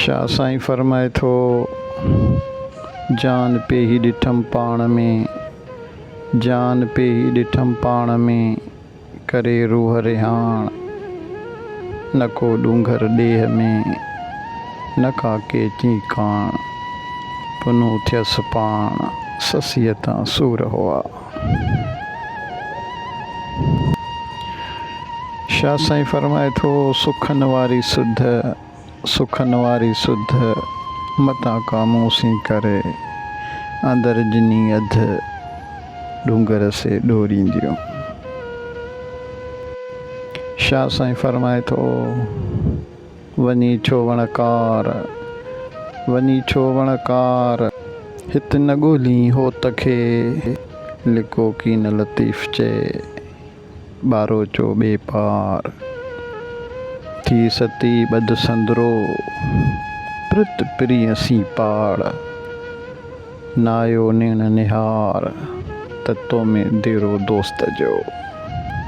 شاهه سائين فرمائي ٿو، جان پيهي ڏٺم پاڻ ۾، جان پيهي ڏٺم پاڻ ۾، ڪري روح رهاڻ، نه ڪو ڏونگر ڏيهه ۾، نه ڪا ڪيچي ڪاڻ، پنهون ٿيس پاڻ، سسيء تان سور هئا. شاهه سائين فرمائي ٿو، سکن واري سڌ، سکن واري سڌ، متان ڪا مون سين ڪري، اندر جني اڌ، ڏونگر سي ڏورينديون. شاهه سائين فرمائي ٿو، وڃي ڇو وڻڪار، وڃي ڇو وڻڪار، هت نه ڳولين هوت کي، لڪو ڪين لطيف چئي. ٻاروچو ٻئي پار، ٿي ستي ٻڌ سندرو، پرت پرينء سين پاڙ، نايو نيڻ نهار، ته تو ۾ ديرو دوست جو.